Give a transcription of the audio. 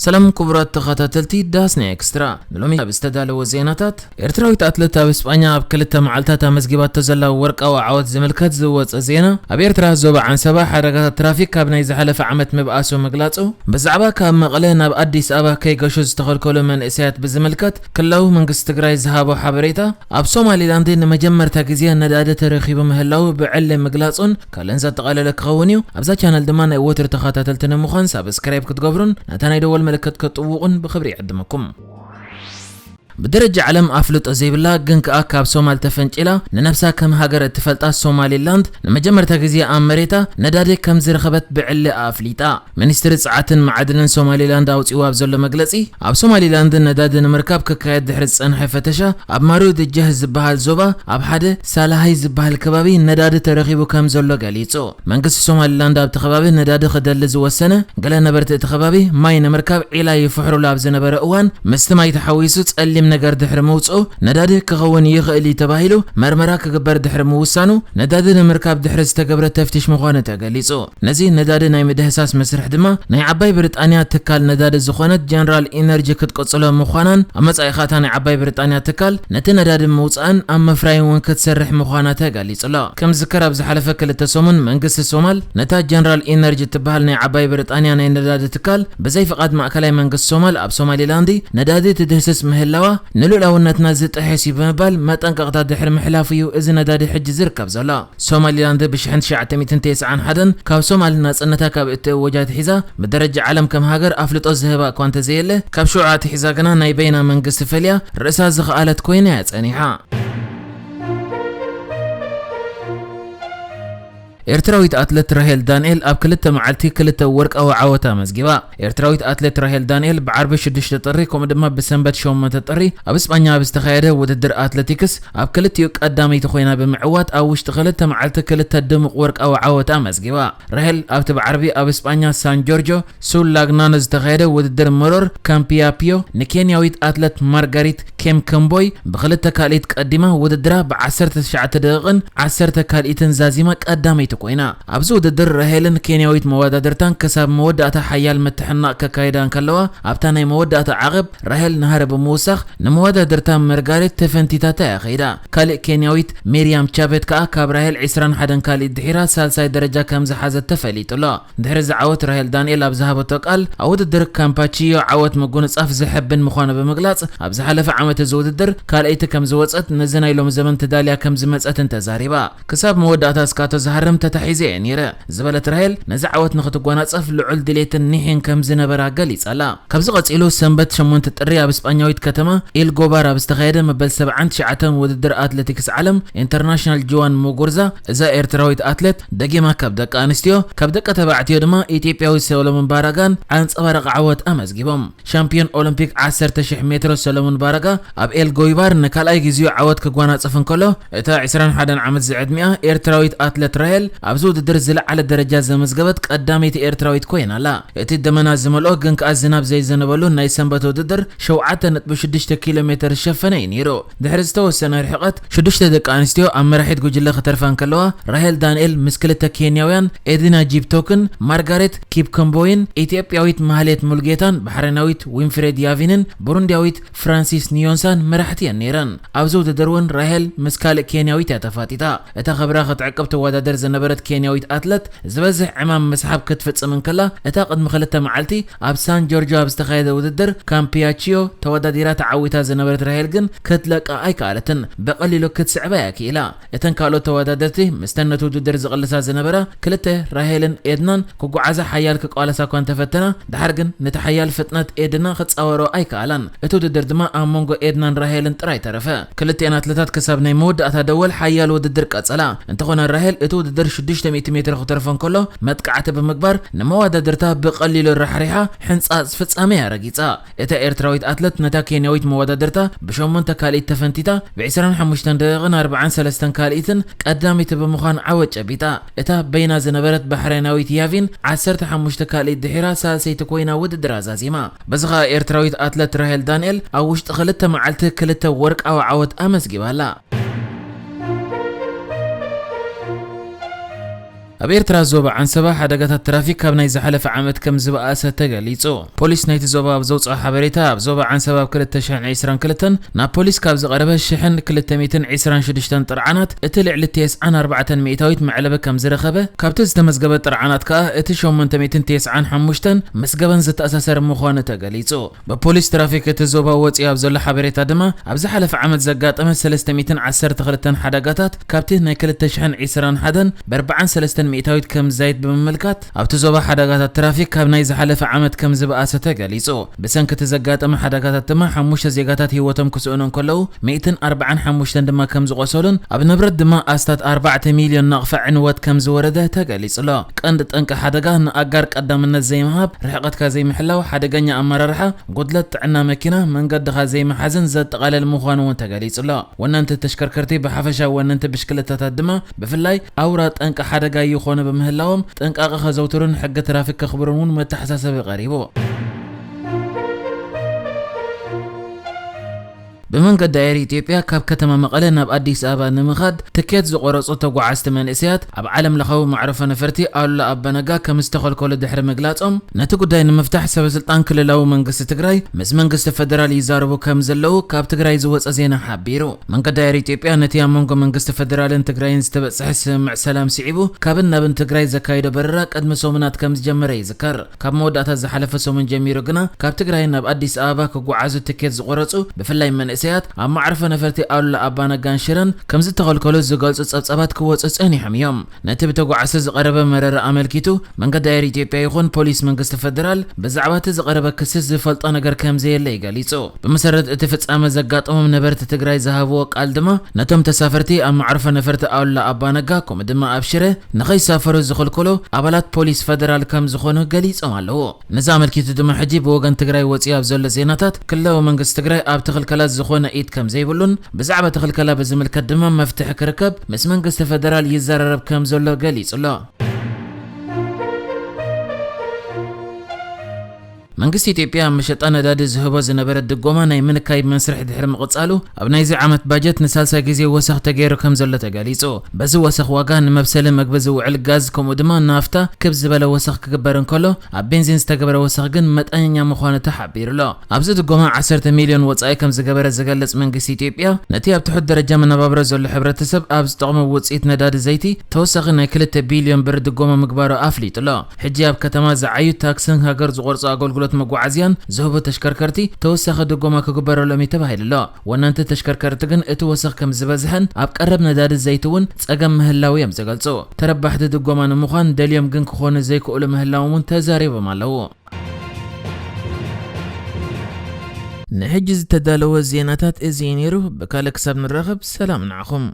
ሰላም ክቡራት ተኸታተልቲ ዳስና ኤክስትራ፣ ንሎሚ ኣብ ዝተዳለወ ዜናታት፣ ኤርትራዊት ኣትለት ኣብ እስጳኛ ኣብ ክልተ መዓልታት ኣመዝጊባቶ ዘላ ወርቃዊ ዓወት ዝምልከት ዝወጸ ዜና፣ ኣብ ኤርትራ ዞባ ዓንሰባ ሓደጋታት ትራፊክ ካብ ናይ ዝሓለፈ ዓመት ምብኣሱ ምግላጹ፣ ብዛዕባ ካብ መቐለ ናብ ኣዲስ ኣበባ ከይገሹ ዝተኸልከሉ መንእሰያት ብዝምልከት ክልላዊ መንግስቲ ትግራይ ዝሃቦ ሓበሬታ፣ ኣብ ሶማሊላንድ ንመጀመርታ ግዜ ነዳዲ ተረኺቡ ምህላዉ ብዕሊ ምግላጹን ካልእን ዘጠቓለለ ክኸውን እዩ። ኣብዛ ቻነል ድማ ናይ ወትሩ ተኸታተልቲ ንምዃን ሳብስክራይብ ክትገብሩን ነታ ናይ ደወል ምልክት ክትጥውቑን ብኽብሪ ይዕድመኩም። ብደረጃ ዓለም ኣፍልጦ ዘይብላ ግን ከኣ ካብ ሶማል ተፈንጪላ ንነብሳ ከም ሃገር እትፈልጣ ሶማሊላንድ ንመጀመርታ ግዜ ኣብ መሬታ ነዳዲ ከም ዝረኸበት ብዕሊ ኣፍሊጣ። ሚኒስትሪ ጸዓትን መዓድንን ሶማሊላንድ ኣውጺእዎ ኣብ ዘሎ መግለጺ፣ ኣብ ሶማሊላንድ ነዳዲ ንምርካብ ክካየድ ድሕሪ ዝጸንሐ ፈተሻ፣ ኣብ ማሩ ድጀህ ዝበሃል ዞባ፣ ኣብ ሓደ ሳላሃይ ዝበሃል ከባቢ ነዳዲ ተረኺቡ ከም ዘሎ ገሊጹ። መንግስቲ ሶማሊላንድ ኣብቲ ከባቢ ነዳዲ ክደሊ ዝወሰነ፣ ገለ ነበርቲ እቲ ከባቢ ማይ ንምርካብ ዒላ ይፍሕሩሉ ኣብ ዝነበረ እዋን፣ ምስቲ ማይ ተሓዊሱ ጸሊም ነገር ድሕሪ ምውጽኡ፣ ነዳዲ ክኸውን ይኽእል እዩ ተባሂሉ መርመራ ክግበር ድሕሪ ምውሳኑ፣ ነዳዲ ንምርካብ ድሕሪ ዝተገብረ ተፍትሽ ምዃኑ ተገሊጹ። ነዚ ነዳዲ ናይ ምድህሳስ መስርሕ ድማ ናይ ዓባይ ብሪጣንያ ትካል ነዳዲ ዝኾነት ጀነራል ኢነርጂ ክትቅጽሎ ምዃናን፣ ኣብ መጻኢ ኸኣ እታ ናይ ዓባይ ብሪጣንያ ትካል ነቲ ነዳዲ ምውጻእን ኣብ ምፍራይን እውን ክትሰርሕ ምዃና ተገሊጹ ኣሎ። ከም ዝዝከር ኣብ ዝሓለፈ ክልተ ሰሙን መንግስቲ ሶማል ነታ ጀነራል ኢነርጂ እትበሃል ናይ ዓባይ ብሪጣንያ ናይ ነዳዲ ትካል ብዘይ ፍቓድ ማእከላይ መንግስቲ ሶማል ኣብ ሶማሊላንድ ነዳዲ ትድህስስ ምህላዋ ንልኡላውነትና ዝጥሕስ እዩ ብምባል መጠንቀቕታ ድሕሪ ምሕላፉ እዩ እዚ ነዳዲ ሕጂ ዝርከብ ዘሎ። ሶማሊላንድ ብሽሕን ትሽዓተ ሚእትን ተስዓን ሓደን ካብ ሶማል ናጽነታ ካብ እትእወጅ ኣትሒዛ፣ ብደረጃ ዓለም ከም ሃገር ኣፍልጦ ዝህባ እኳ እንተዘየለ፣ ካብ ሽዑ ኣትሒዛ ግና ናይ በይና መንግስቲ ፈልያ ርእሳ ዝኸኣለት ኮይና እያ ጸኒሓ። ኤርትራዊት ኣትለት ራሄል ዳንኤል ኣብ ክልተ መዓልቲ ክልተ ወርቃዊ ዓወት ኣመዝጊባ። ኤርትራዊት ኣትሌት ራሄል ዳንኤል ብዓርቢ ሽዱሽተ ጥሪ ከምኡ ድማ ብሰንበት ሸሞንተ ጥሪ ኣብ እስጳኛ ኣብ ዝተኻየደ ውድድር ኣትሌቲክስ ኣብ ክልቲኡ ቀዳመይቲ ኮይና ብምዕዋት ኣብ ውሽጢ ክልተ መዓልቲ ክልተ ድሙቕ ወርቃዊ ዓወት ኣመዝጊባ። ራሄል ኣብቲ ብዓርቢ ኣብ እስጳኛ ሳን ጆርጆ ሱል ላግናኖ ዝተኻየደ ውድድር መሮር ካምፒያፒዮ ንኬንያዊት ኣትሌት ማርጋሪት ኬምከምቦይ ብክልተ ካልኢት ቀዲማ ውድድራ ብ ዓሰርተ ትሽዓተ ደቂቕን ዓሰርተ ካልኢትን ዛዚማ ቀዳመይቲ ኮይና። ኣብዚ ውድድር ራሄልን ኬንያዊት መወዳድርታን ክሳብ መወዳእታ ሓያል ምትሕናቕ ከካይዳ እንከለዋ፣ ኣብታ ናይ መወዳእታ ዓቐብ ራሄል ናህሪ ብምውሳኽ ንመወዳድርታ መርጋሬት ተፈንቲታታ እያ ከይዳ። ካልእ ኬንያዊት ሚርያም ቻቬት ከኣ ካብ ራሄል ዕስራን ሓደን ካልኢት ድሒራ ሳልሳይ ደረጃ ከም ዝሓዘት ተፈሊጡ ኣሎ። ድሕሪ እዚ ዓወት ራሄል ዳንኤል ኣብ ዝሃበቶ ቃል፣ ኣብ ውድድር ካምፓቺዮ ዓወት ምጉንጻፍ ዘሐብን ምዃኑ ብምግላጽ፣ ኣብ ዝሓለፈ ዓመት እዚ ውድድር ካልኣይቲ ከም ዝወጸት፣ ነዚ ናይ ሎሚ ዘመን ተዳልያ ከም ዝመጸትን ተዛሪባ። ክሳብ መወዳእታ እስካቶ ዝሃርም ተታሒዘ እየ ነይረ ዝበለት ራሄል፣ ነዚ ዓወት ንኽትጓናጸፍ ልዑል ድሌትን ኒሕን ከም ዝነበራ ገሊጻ'ላ። ካብዚ ቀጺሉ ሰንበት ሸሞንተ ጥሪ ኣብ እስጳኛዊት ከተማ ኤልጎባር ኣብ ዝተኻየደ መበል ሰብዓን ትሽዓተን ውድድር ኣትሌቲክስ ዓለም ኢንተርናሽናል ጁዋን ሙጉርዛ፣ እዛ ኤርትራዊት ኣትሌት ደጊማ ካብ ደቂ ኣንስትዮ፣ ካብ ደቂ ተባዕትዮ ድማ ኢትዮጵያዊ ሰሎሞን ባራጋን ኣንጸባራቒ ዓወት ኣመዝጊቦም። ሻምፒዮን ኦሎምፒክ ዓሰርተ ሺሕ ሜትሮ ሰሎሞን ባራጋ ኣብ ኤልጎይባር ንካልኣይ ግዜኡ ዓወት ክጓናጸፍ እንከሎ፣ እታ ዕስራን ሓደን ዓመት ዝዕድሚኣ ኤርትራዊት ኣትሌት ራሄል ኣብዚ ውድድር ዝለዓለ ደረጃ ዘመዝገበት ቀዳመይቲ ኤርትራዊት ኮይና ኣላ። እቲ ደመና ዝመልኦ ግን ከኣ ዝናብ ዘይዘነበሉ ናይ ሰንበት ውድድር ሸውዓተ ነጥቢ ሽዱሽተ ኪሎ ሜተር ዝሸፈነ እዩ ነይሩ። ድሕሪ ዝተወሰነ ርሕቀት ሽዱሽተ ደቂ ኣንስትዮ ኣብ መራሒት ጉጅለ ክተርፋ እንከለዋ፣ ራሄል ዳንኤል ምስ ክልተ ኬንያውያን ኤድና ጂፕቶክን ማርጋሬት ኪፕከምቦይን ኢትዮጵያዊት ማህሌት ሙልጌታን ባሕሬናዊት ዊንፍሬድ ያቪንን ቡሩንዲያዊት ፍራንሲስ ኒዮንሳን መራሕቲ እየን ነይረን። ኣብዚ ውድድር እውን ራሄል ምስ ካልእ ኬንያዊት እያ ተፋጢጣ። እታ ክብራ ክትዕቅብ ትወዳደር ዝነበረት ኬንያዊት ኣትለት ዝበዝሕ ዕማም ምስሓብ ክትፍጽም እንከላ፣ እታ ቅድሚ ክልተ መዓልቲ ኣብ ሳን ጆርጆ ኣብ ዝተኻየደ ውድድር ካምፒያቺዮ ተወዳዲራ ተዓዊታ ዝነበረት ራሄል ግን ክትለቃ ኣይከኣለትን። ብቐሊሉ ክትስዕባ እያ ክኢላ። እተን ካልኦት ተወዳደርቲ፣ ምስተን ነቲ ውድድር ዝቕልሳ ዝነበራ ክልተ ራሄልን ኤድናን ክጓዓዛ ሓያል ክቃለሳ እኳ እንተፈተና፣ ደሓር ግን ነቲ ሓያል ፍጥነት ኤድና ክጻወሮ ኣይከኣላን። እቲ ውድድር ድማ ኣብ መንጎ ኤድናን ራሄልን ጥራይ ተረፈ። ክልቲኣን ኣትለታት ክሳብ ናይ መወዳእታ ደወል ሓያል ውድድር ቀጸላ። እንተኾነ ራሄል እቲ ውድድር ሽዱሽተ ሚእቲ ሜትሮ ክተርፎ እንከሎ መጥቃዕቲ ብምግባር ንመወዳድርታ ብቐሊሉ ራሕሪሓ ሕንጻጽ ፍጻመ እያ ረጊጻ። እታ ኤርትራዊት ኣትለት ነታ ኬንያዊት መወዳድርታ ብሸሞንተ ካልኢት ተፈንቲታ፣ ብ ዕስራን ሓሙሽተን ደቂቕን ኣርባዓን ሰለስተን ካልኢትን ቀዳመይቲ ብምዃን ዓወት ጨቢጣ። እታ በይና ዝነበረት ባሕሬናዊት ያቪን ዓሰርተ ሓሙሽተ ካልኢት ድሒራ ሳልሰይቲ ኮይና ውድድራ ዛዚማ። በዚ ኸኣ ኤርትራዊት ኣትለት ራሄል ዳንኤል ኣብ ውሽጢ ክልተ መዓልቲ ክልተ ወርቃዊ ዓወት ኣመዝጊባ ኣላ። ኣብ ኤርትራ ዞባ ዓንሰባ ሓደጋታት ትራፊክ ካብ ናይ ዝሓለፈ ዓመት ከም ዝበኣሰ ተገሊጹ። ፖሊስ ናይቲ ዞባ ኣብ ዘውፅኦ ሓበሬታ፣ ኣብ ዞባ ዓንሰባ ኣብ ክልተ ሽሕን ዕስራን ክልተን ናብ ፖሊስ ካብ ዝቐረበ ሽሕን ክልተ ሚእትን ዕስራን ሽዱሽተን ጥርዓናት እቲ ልዕሊ ተስዓን ኣርባዕተን ሚእታዊት መዕለቢ ከም ዝረኸበ፣ ካብቲ ዝተመዝገበ ጥርዓናት ከኣ እቲ ሸሞንተ ሚእትን ተስዓን ሓሙሽተን ምስ ገበን ዝተኣሳሰረ ምዃኑ ተገሊጹ። ብፖሊስ ትራፊክ እቲ ዞባ ወፂኡ ኣብ ዘሎ ሓበሬታ ድማ፣ ኣብ ዝሓለፈ ዓመት ዘጋጠመ ሰለስተ ሚእትን ዓሰርተ ክልተን ሓደጋታት፣ ካብቲ ናይ ክልተ ሽሕን ዕስራን ሓደን ብኣርባዓን ሰለስተን ሚእታዊት ከም ዝዛይድ ብምምልካት፣ ኣብቲ ዞባ ሓደጋታት ትራፊክ ካብ ናይ ዝሓለፈ ዓመት ከም ዝበኣሰ ተገሊጹ። ብሰንኪ እቲ ዘጋጠመ ሓደጋታት ድማ ሓሙሽተ ዜጋታት ህይወቶም ክስእኑ እንከለዉ፣ ሚእትን ኣርባዓን ሓሙሽተን ድማ ከም ዝቖሰሉን ኣብ ንብረት ድማ ኣስታት ኣርባዕተ ሚልዮን ናቕፋ ዕንወት ከም ዝወረደ ተገሊጹ ኣሎ። ቀንዲ ጠንቂ ሓደጋ ንኣጋር ቀዳምነት ዘይምሃብ፣ ርሕቀትካ ዘይምሕላው፣ ሓደገኛ ኣመራርሓ፣ ጉድለት ጥዕና መኪና፣ መንገድኻ ዘይምሓዝን ዘጠቓለል ምዃኑ እውን ተገሊጹ ኣሎ። ወነንቲ ተሽከርከርቲ ብሓፈሻ፣ ወነንቲ ብሽክለታታት ድማ ብፍላይ ኣውራ ጠንቂ ሓደጋ ይኾኑ ብምህላዎም ጥንቃቐ ከዘውትሩን ሕጊ ትራፊክ ከኽብሩን እውን መተሓሳሰቢ ቀሪቡ። ብመንገዲ ኣየር ኢትዮጵያ ካብ ከተማ መቐለ ናብ ኣዲስ ኣበባ ንምኻድ ትኬት ዝቆረጹ ተጓዓዝቲ መንእሰያት ኣብ ዓለም ለኻዊ መዕረፎ ነፈርቲ ኣሉላ ኣባነጋ ከም ዝተኸልከሉ ድሕሪ ምግላጾም፣ ነቲ ጉዳይ ንምፍታሕ ሰበ ስልጣን ክልላዊ መንግስቲ ትግራይ ምስ መንግስቲ ፈደራል ይዛረቡ ከም ዘለዉ ካብ ትግራይ ዝወጸ ዜና ሓቢሩ። መንገዲ ኣየር ኢትዮጵያ ነቲ ኣብ መንጎ መንግስቲ ፈደራልን ትግራይን ዝተበጽሐ ስምምዕ ሰላም ስዒቡ ካብን ናብን ትግራይ ዘካይዶ በረራ ቅድሚ ሰሙናት ከም ዝጀመረ ይዝከር። ካብ መወዳእታ ዝሓለፈ ሰሙን ጀሚሩ ግና ካብ ትግራይ ናብ ኣዲስ ኣበባ ክጓዓዙ ትኬት ዝቆረጹ ብፍላይ መንእሰያት ኣብ መዕረፎ ነፈርቲ ኣሉላ ኣባነጋን ሽረን ከም ዝተኸልከሉ ዝገልጹ ጸብጻባት ክወጹ ጸኒሖም እዮም። ነቲ ብተጓዓዝቲ ዝቐረበ መረረ ኣመልኪቱ መንገዲ ኣየር ኢትዮጵያ ይኹን ፖሊስ መንግስቲ ፈደራል ብዛዕባ እቲ ዝቐረበ ክሲ ዝፈልጦ ነገር ከም ዘየለ እዩ ገሊጹ። ብመሰረት እቲ ፍጻመ ዘጋጠሞም ነበርቲ ትግራይ ዝሃብዎ ቃል ድማ ነቶም ተሳፈርቲ ኣብ መዕረፎ ነፈርቲ ኣሉላ ኣባነጋ ከምኡ ድማ ኣብ ሽረ ንኸይሳፈሩ ዝኽልክሉ ኣባላት ፖሊስ ፈደራል ከም ዝኾኑ ገሊጾም ኣለዉ። ነዚ ኣመልኪቱ ድማ ሕጂ ብወገን ትግራይ ወፂኡ ኣብ ዘሎ ዜናታት ክልላዊ መንግስቲ ትግራይ ኣብቲ ክልከላ ዝኾነ ኢድ ከም ዘይብሉን ብዛዕባ እቲ ክልከላ ብዝምልከት ድማ መፍትሒ ክርከብ ምስ መንግስቲ ፈደራል ይዘራረብ ከም ዘሎ ገሊጹ ኣሎ። መንግስቲ ኢትዮጵያ ኣብ መሸጣ ነዳዲ ዝህቦ ዝነበረ ድጎማ ናይ ምንካይ መስርሕ ድሕሪ ምቕጻሉ፣ ኣብ ናይዚ ዓመት ባጀት ንሳልሳይ ግዜ ወሰኽ ተገይሩ ከም ዘሎ ተገሊጹ። በዚ ወሰኽ ዋጋ ንመብሰሊ መግቢ ዝውዕል ጋዝ ከምኡ ድማ ናፍታ ክብ ዝበለ ወሰኽ ክግበር እንከሎ፣ ኣብ ቤንዚን ዝተገበረ ወሰኽ ግን መጠነኛ ምዃኑ ተሓቢሩ ኣሎ። ኣብዚ ድጎማ ዓሰርተ ሚልዮን ወጻኢ ከም ዝገበረ ዝገልጽ መንግስቲ ኢትዮጵያ፣ ነቲ ኣብ ትሑት ደረጃ መነባብሮ ዘሎ ሕብረተሰብ ኣብ ዝጠቕሞ ውጽኢት ነዳዲ ዘይቲ ተወሳኺ ናይ ክልተ ቢልዮን ብር ድጎማ ምግባሩ ኣፍሊጡ ኣሎ። ሕጂ ኣብ ከተማ ዝዓዩ ታክስን ሃገር ዝቖርጹ ኣገልግሎት መጓዓዝያን ዝህቡ ተሽከርከርቲ ተወሳኺ ድጎማ ክግበረሎም እዩ ተባሂሉ ኣሎ። ወነንቲ ተሽከርከርቲ ግን እቲ ወሰኽ ከም ዝበዝሐን ኣብ ቀረብ ነዳዲ ዘይቲ እውን ጸገም ምህላው እዮም ዝገልጹ። ተረባሕቲ ድጎማ ንምዃን ደልዮም ግን ክኾኑ ዘይክእሉ ምህላዎም እውን ተዛሪቦም ኣለዉ። ንሕጂ ዝተዳለወ ዜናታት እዚ እዩ ነይሩ። ብካልእ ክሳብ ንራኸብ ሰላም ንዓኹም።